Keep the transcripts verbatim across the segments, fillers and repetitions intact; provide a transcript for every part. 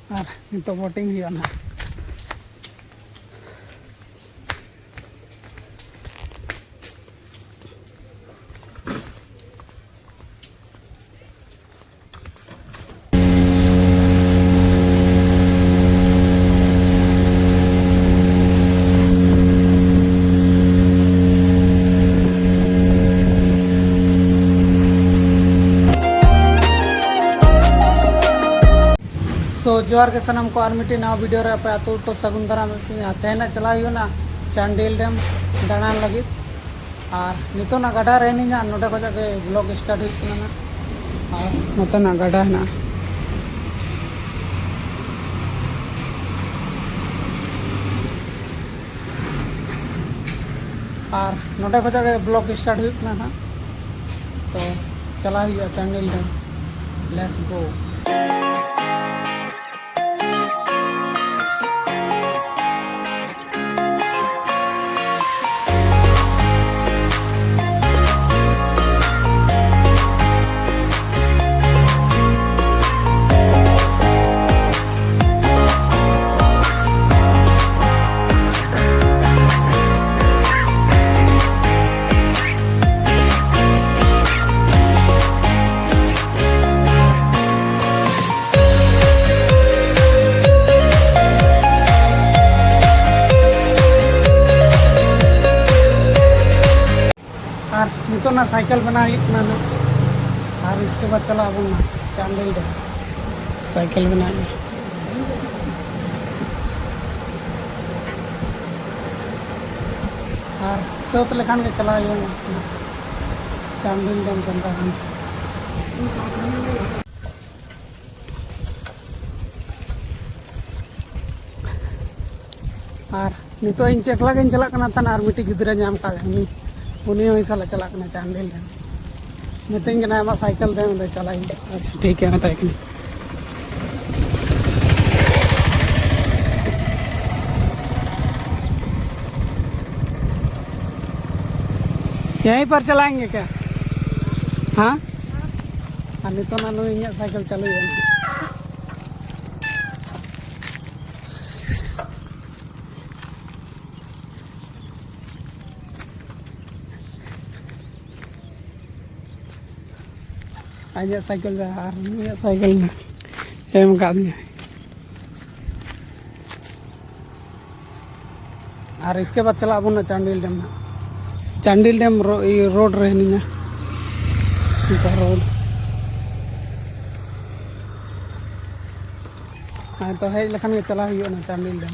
ᱟᱨ ᱱᱤᱛᱚᱜ ᱵᱳᱴᱤᱝ ᱦᱩᱭᱩᱜᱼᱟ ᱱᱟᱦᱟᱜ᱾ So, ᱡᱚᱦᱟᱨ ᱜᱮ ᱥᱟᱱᱟᱢ ᱠᱚ, ᱟᱨ ᱢᱤᱫᱴᱤᱡ ᱱᱟᱣᱟ ᱵᱷᱤᱰᱤᱭᱳ ᱨᱮ ᱟᱯᱮ ᱟᱹᱛᱩ ᱠᱚ ᱥᱟᱹᱜᱩᱱ ᱫᱟᱨᱟᱢ ᱮᱫ ᱯᱮᱭᱟ᱾ ᱛᱮᱦᱮᱧᱟᱜ ᱪᱟᱞᱟᱣ ᱦᱩᱭᱩᱜᱼᱟ ᱪᱟᱱᱰᱤᱞ ᱰᱮᱢ ᱫᱟᱬᱟᱱ ᱞᱟᱹᱜᱤᱫ᱾ ᱟᱨ ᱱᱤᱛᱚᱜ ᱱᱟᱜ ᱜᱟᱰᱟ ᱨᱮ ᱦᱮᱱᱟᱹᱧᱟ, ᱱᱚᱰᱮ ᱠᱷᱚᱱᱟᱜ ᱜᱮ ᱵᱞᱚᱜ ᱥᱴᱟᱨᱴ ᱦᱩᱭᱩᱜ ᱠᱟᱱᱟ ᱱᱟᱜ᱾ ᱟᱨ ᱱᱚᱛᱮ ᱱᱟᱜ ᱜᱟᱰᱟ ᱦᱮᱱᱟᱜᱼᱟ᱾ ᱟᱨ ᱱᱚᱰᱮ ᱠᱷᱚᱱᱟᱜ ᱜᱮ ᱵᱞᱚᱜ ᱥᱴᱟᱨᱴ ᱦᱩᱭᱩᱜ ᱠᱟᱱᱟ ᱱᱟᱜ᱾ ᱛᱚ, ᱪᱟᱞᱟᱣ ᱦᱩᱭᱩᱜᱼᱟ ᱪᱟᱱᱰᱤᱞ ᱰᱮᱢ᱾ Let's go. ᱟᱨ ᱱᱤᱛᱚᱜ ᱱᱟᱜ ᱥᱟᱭᱠᱮᱞ ᱵᱮᱱᱟᱣ ᱦᱩᱭᱩᱜ ᱠᱟᱱᱟ ᱱᱟᱜ, ᱟᱨ ᱤᱥᱠᱮ ᱵᱟᱫ ᱪᱟᱞᱟᱜ ᱟᱵᱚᱱ ᱱᱟᱜ ᱪᱟᱱᱰᱤᱞ ᱰᱮᱢ ᱥᱟᱭᱠᱮᱞ ᱵᱮᱱᱟᱣ ᱦᱩᱭᱩᱜᱼᱟ᱾ ᱟᱨ ᱥᱟᱹᱛ ᱞᱮᱠᱷᱟᱱ ᱜᱮ ᱪᱟᱞᱟᱣ ᱦᱩᱭᱩᱜᱼᱟ ᱪᱟᱱᱰᱤᱞ ᱰᱮᱢ ᱥᱮᱱ ᱛᱟᱦᱮᱱ᱾ ᱟᱨ ᱱᱤᱛᱚᱜ ᱤᱧ ᱮᱠᱞᱟ ᱜᱤᱧ ᱪᱟᱞᱟᱜ ᱠᱟᱱᱟ ᱛᱟᱦᱮᱱ, ᱟᱨ ᱢᱤᱫᱴᱤᱡ ᱜᱤᱫᱽᱨᱟᱹ ᱧᱟᱢ ᱠᱟᱫᱮ, ᱩᱱᱤ, ᱩᱱᱤ ᱦᱚᱸ ᱤᱧ ᱥᱟᱞᱟᱜ ᱪᱟᱞᱟᱜ ᱠᱟᱱᱟ ᱪᱟᱱᱰᱤᱞ ᱰᱮᱢ᱾ ᱢᱤᱛᱟᱹᱧ ᱠᱟᱱᱟ, "ᱟᱢᱟᱜ ᱥᱟᱭᱠᱮᱞ ᱫᱮ, ᱚᱸᱰᱮ ᱪᱟᱞᱟᱜ ᱤᱧ᱾" ᱟᱪᱪᱷᱟ, ᱴᱷᱤᱠ ᱜᱮᱭᱟ, ᱢᱮᱛᱟᱭ ᱠᱟᱹᱱᱟᱹᱧ᱾ यहीं पर चलाएंगे क्या? हाँ। ᱟᱨ ᱱᱤᱛᱚᱜ ᱱᱟᱜ ᱱᱩᱭ ᱤᱧᱟᱹᱜ ᱥᱟᱭᱠᱮᱞ ᱪᱟᱹᱞᱩᱭᱮᱫᱼᱟ᱾ ᱟᱡᱟᱜ ᱥᱟᱭᱠᱮᱞ ᱨᱮ ᱟᱨ ᱩᱱᱤᱭᱟᱜ ᱥᱟᱭᱠᱮᱞ ᱮᱢ ᱟᱠᱟᱫᱤᱧᱟ᱾ ᱟᱨ ᱤᱥᱠᱮ ᱵᱟᱫ ᱪᱟᱞᱟᱜ ᱟᱵᱚᱱ ᱱᱟᱜ ᱪᱟᱱᱰᱤᱞ ᱰᱮᱢ ᱱᱟᱜ᱾ ᱪᱟᱱᱰᱤᱞ ᱰᱮᱢ ᱨᱳ-, ᱤᱭᱟᱹ, ᱨᱳᱰ ᱨᱮ ᱦᱤᱱᱟᱹᱧᱟ᱾ ᱱᱤᱛᱚᱜ ᱨᱳᱰ᱾ ᱦᱮᱸ, ᱛᱚ ᱦᱮᱡ ᱞᱮᱠᱷᱟᱱ ᱜᱮ ᱪᱟᱞᱟᱣ ᱦᱩᱭᱩᱜᱼᱟ ᱱᱟᱜ ᱪᱟᱱᱰᱤᱞ ᱰᱮᱢ᱾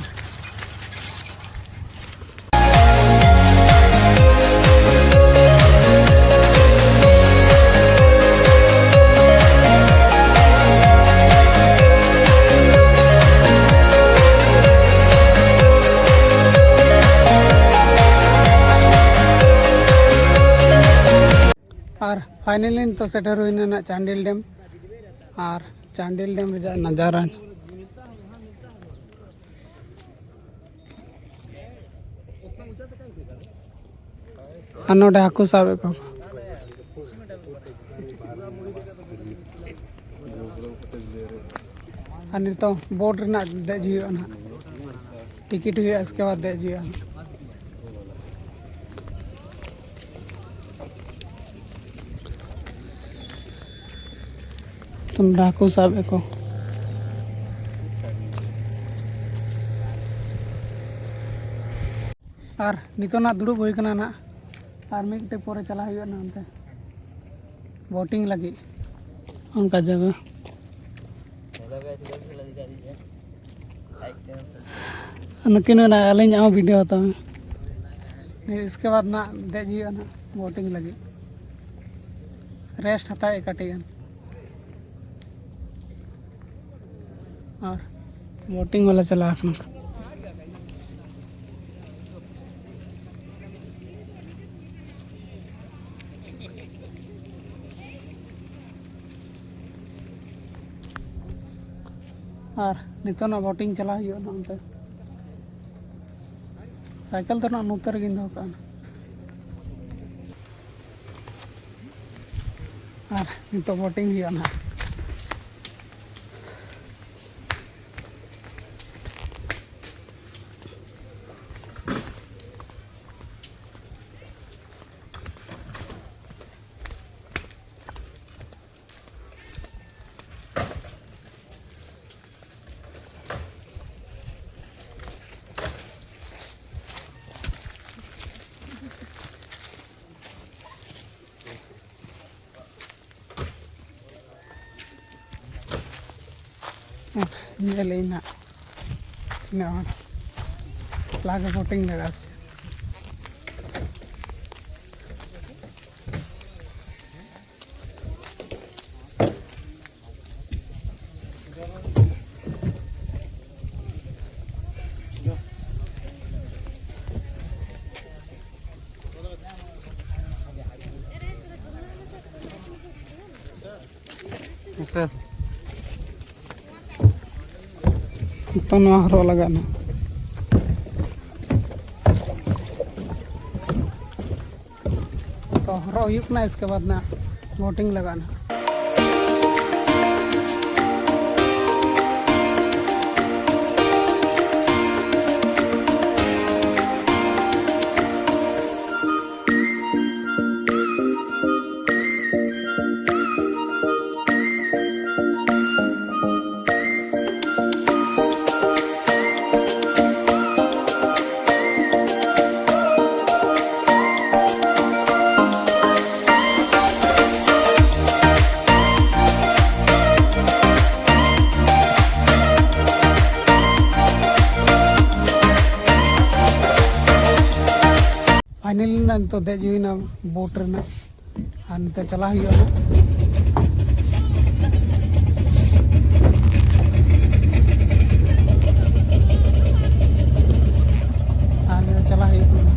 ᱟᱨ finally ᱱᱤᱛᱚᱜ ᱥᱮᱴᱮᱨ ᱦᱩᱭᱱᱟ ᱱᱟᱜ ᱪᱟᱱᱰᱤᱞ ᱰᱮᱢ᱾ ᱟᱨ ᱪᱟᱱᱰᱤᱞ ᱰᱮᱢ ᱨᱮᱭᱟᱜ ᱱᱟᱡᱟᱨᱟ᱾ ᱟᱨ ᱱᱚᱰᱮ ᱦᱟᱹᱠᱩ ᱥᱟᱵᱮᱫ ᱠᱚᱣᱟ ᱠᱚ᱾ ᱟᱨ ᱱᱤᱛᱚᱝ ᱵᱳᱴ ᱨᱮᱱᱟᱜ ᱫᱮᱡ ᱦᱩᱭᱩᱜᱼᱟ ᱱᱟᱦᱟᱜ, ᱴᱤᱠᱤᱴ ᱦᱩᱭᱩᱜᱼᱟ, ᱤᱥᱠᱮ ᱵᱟᱫ ᱫᱮᱡ ᱦᱩᱭᱩᱜᱼᱟ᱾ ᱛᱚ ᱱᱚᱰᱮ ᱦᱟᱹᱠᱩ ᱥᱟᱵᱮᱫ ᱠᱚ᱾ ᱟᱨ ᱱᱤᱛᱚᱜ ᱱᱟᱜ ᱫᱩᱲᱩᱵ ᱦᱩᱭ ᱠᱟᱱᱟ ᱱᱟᱜ, ᱟᱨ ᱢᱤᱫ ᱜᱷᱟᱹᱲᱤᱡ ᱯᱚᱨᱮ ᱪᱟᱞᱟᱜ ᱦᱩᱭᱩᱜᱼᱟ ᱱᱟᱜ ᱚᱱᱛᱮ ᱵᱳᱴᱤᱝ ᱞᱟᱹᱜᱤᱫ ᱚᱱᱠᱟ ᱡᱟᱭᱜᱟ᱾ ᱱᱩᱠᱤᱱ ᱢᱮᱱᱟ ᱟᱹᱞᱤᱧᱟᱜ ᱦᱚᱸ ᱵᱷᱤᱰᱤᱭᱳ ᱦᱟᱛᱟᱣ ᱢᱮ᱾ ᱤᱥᱠᱮ ᱵᱟᱫ ᱱᱟᱜ ᱫᱮᱡ ᱦᱩᱭᱩᱜᱼᱟ ᱱᱟᱜ ᱵᱳᱴᱤᱝ ᱞᱟᱹᱜᱤᱫ, ᱨᱮᱥᱴ ᱦᱟᱛᱟᱣᱮᱫ ᱠᱟᱹᱴᱤᱡ ᱜᱟᱱ᱾ ᱟᱨ ᱵᱳᱴᱤᱝ ᱵᱟᱞᱟ ᱪᱟᱞᱟᱣ ᱟᱠᱟᱱᱟ᱾ ᱟᱨ ᱱᱤᱛᱚᱜ ᱱᱟᱜ ᱵᱳᱴᱤᱝ ᱪᱟᱞᱟᱣ ᱦᱩᱭᱩᱜᱼᱟ ᱱᱟᱜ ᱚᱱᱛᱮ᱾ ᱥᱟᱭᱠᱮᱞ ᱫᱚ ᱱᱟᱜ ᱱᱚᱛᱮ ᱨᱮᱜᱮᱧ ᱫᱚᱦᱚ ᱠᱟᱜᱼᱟ᱾ ᱟᱨ ᱱᱤᱛᱚᱜ ᱵᱳᱴᱤᱝ ᱦᱩᱭᱩᱜᱼᱟ ᱱᱟᱜ᱾ ᱧᱮᱞ ᱟᱹᱧ ᱱᱟᱜ ᱛᱤᱱᱟᱹᱜ ᱦᱚᱲ ᱞᱟᱜᱮ ᱵᱳᱴᱤᱝ ᱞᱟᱜᱟᱜᱼᱟ ᱥᱮ᱾ ᱱᱤᱛᱚᱝ ᱱᱚᱣᱟ ᱦᱚᱨᱚᱜ ᱞᱟᱜᱟᱜ ᱱᱟᱜ᱾ ᱛᱚ ᱦᱚᱨᱚᱜ ᱦᱩᱭᱩᱜ ᱠᱟᱱᱟ, ᱤᱥᱠᱮ ᱵᱟᱫ ᱱᱟᱜ ᱵᱳᱴᱤᱝ ᱞᱟᱜᱟᱜᱼᱟ ᱱᱟᱜ᱾ ᱯᱷᱟᱭᱱᱮᱞᱤ ᱱᱟᱜ ᱱᱤᱛᱚᱜ ᱫᱮᱡ ᱦᱩᱭᱱᱟ ᱵᱳᱴ ᱨᱮᱱᱟᱜ, ᱟᱨ ᱱᱤᱛᱚᱜ ᱪᱟᱞᱟᱜ ᱦᱩᱭᱩᱜᱼᱟ ᱱᱟᱜ᱾ ᱟᱨ ᱱᱤᱛᱚᱜ ᱪᱟᱞᱟᱜ ᱦᱩᱭᱩᱜ ᱠᱟᱱᱟ᱾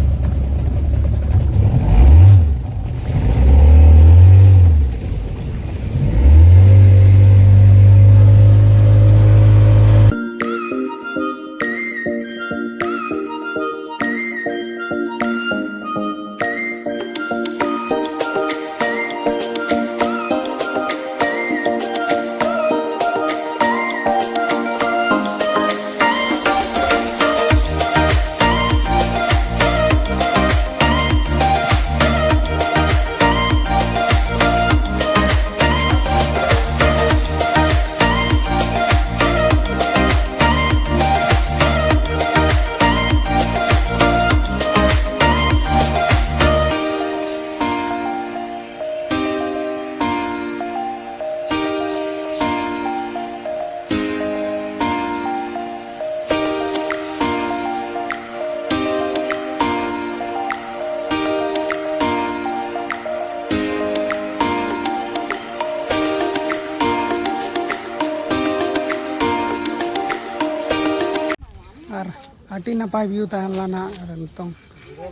ᱟᱹᱰᱤ ᱱᱟᱯᱟᱭ ᱵᱷᱤᱭᱩ ᱛᱟᱦᱮᱸ ᱞᱮᱱᱟ ᱱᱟᱜ ᱱᱤᱛᱚᱝ᱾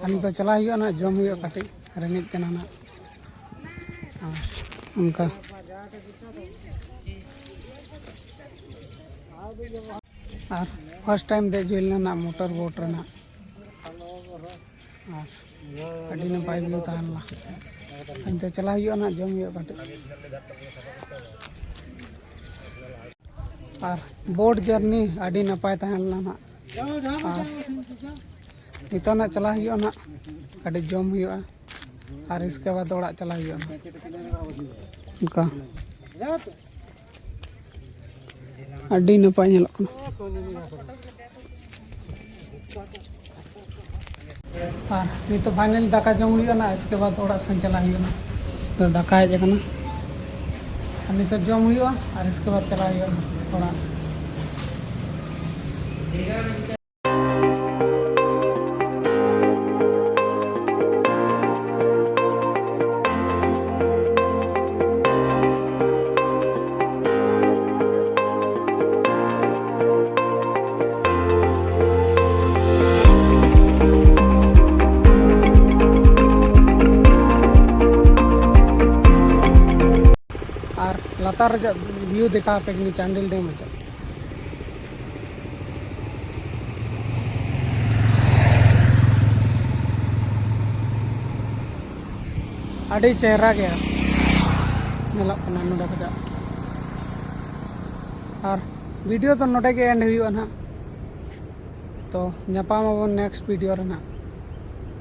ᱟᱨ ᱱᱤᱛᱚᱜ ᱪᱟᱞᱟᱜ ᱦᱩᱭᱩᱜᱼᱟ ᱱᱟᱜ, ᱡᱚᱢ ᱦᱩᱭᱩᱜᱼᱟ, ᱠᱟᱹᱴᱤᱡ ᱨᱮᱸᱜᱮᱡ ᱠᱟᱱᱟ ᱱᱟᱜ᱾ ᱟᱨ ᱚᱱᱠᱟ ᱟᱨ ᱯᱷᱟᱥᱴ ᱴᱟᱭᱤᱢ ᱫᱮᱡ ᱦᱩᱭ ᱞᱮᱱᱟ ᱱᱟᱜ ᱢᱚᱴᱚᱨ ᱵᱳᱴ ᱨᱮᱱᱟᱜ᱾ ᱟᱨ ᱟᱹᱰᱤ ᱱᱟᱯᱟᱭ ᱵᱷᱤᱭᱩ ᱛᱟᱦᱮᱸ ᱞᱮᱱᱟ᱾ ᱱᱤᱛᱚᱜ ᱪᱟᱞᱟᱜ ᱦᱩᱭᱩᱜᱼᱟ ᱱᱟᱜ, ᱡᱚᱢ ᱦᱩᱭᱩᱜᱼᱟ ᱠᱟᱹᱴᱤᱡ᱾ ᱟᱨ ᱵᱳᱴ ᱡᱟᱨᱱᱤ ᱟᱹᱰᱤ ᱱᱟᱯᱟᱭ ᱛᱟᱦᱮᱸ ᱞᱮᱱᱟ ᱱᱟᱜ᱾ ᱟᱨ ᱱᱤᱛᱚᱜ ᱱᱟᱜ ᱪᱟᱞᱟᱜ ᱦᱩᱭᱩᱜᱼᱟ ᱱᱟᱜ, ᱠᱟᱹᱴᱤᱡ ᱡᱚᱢ ᱦᱩᱭᱩᱜᱼᱟ ᱟᱨ ᱤᱥᱠᱮ ᱵᱟᱫ ᱚᱲᱟᱜ ᱪᱟᱞᱟᱜ ᱦᱩᱭᱩᱜᱼᱟ ᱱᱟᱜ᱾ ᱚᱱᱠᱟ ᱟᱹᱰᱤ ᱱᱟᱯᱟᱭ ᱧᱮᱞᱚᱜ ᱠᱟᱱᱟ᱾ ᱟᱨ ᱱᱤᱛᱚᱜ ᱯᱷᱟᱭᱱᱟᱞ ᱫᱟᱠᱟ ᱡᱚᱢ ᱦᱩᱭᱩᱜᱼᱟ ᱱᱟᱜ, ᱤᱥᱠᱮ ᱵᱟᱫ ᱚᱲᱟᱜ ᱥᱮᱱ ᱪᱟᱞᱟᱜ ᱦᱩᱭᱩᱜᱼᱟ ᱱᱟᱜ᱾ ᱫᱟᱠᱟ ᱦᱮᱡ ᱟᱠᱟᱱᱟ, ᱟᱨ ᱱᱤᱛᱚᱜ ᱡᱚᱢ ᱦᱩᱭᱩᱜᱼᱟ ᱟᱨ ᱤᱥᱠᱮ ᱵᱟᱫ ᱪᱟᱞᱟᱜ ᱦᱩᱭᱩᱜᱼᱟ ᱱᱟᱜ ᱚᱲᱟᱜ᱾ ᱟᱨ ᱞᱟᱛᱟᱨ ᱨᱮᱭᱟᱜ ᱵᱷᱤᱭᱩ ᱫᱮᱠᱷᱟᱣ ᱟᱯᱮ ᱠᱟᱹᱱᱟᱹᱧ ᱪᱟᱱᱰᱤᱞ ᱰᱮᱢ ᱨᱮᱭᱟᱜ᱾ ᱟᱹᱰᱤ ᱪᱮᱦᱨᱟ ᱜᱮ ᱧᱮᱞᱚᱜ ᱠᱟᱱᱟ ᱱᱚᱰᱮ ᱠᱷᱚᱱᱟᱜ᱾ ᱟᱨ ᱵᱷᱤᱰᱤᱭᱳ ᱫᱚ ᱱᱚᱰᱮ ᱜᱮ ᱮᱱᱰ ᱦᱩᱭᱩᱜᱼᱟ ᱱᱟᱦᱟᱜ᱾ ᱛᱚ ᱧᱟᱯᱟᱢ ᱟᱵᱚᱱ ᱱᱮᱠᱥᱴ ᱵᱷᱤᱰᱤᱭᱳ ᱨᱮ ᱱᱟᱦᱟᱜ᱾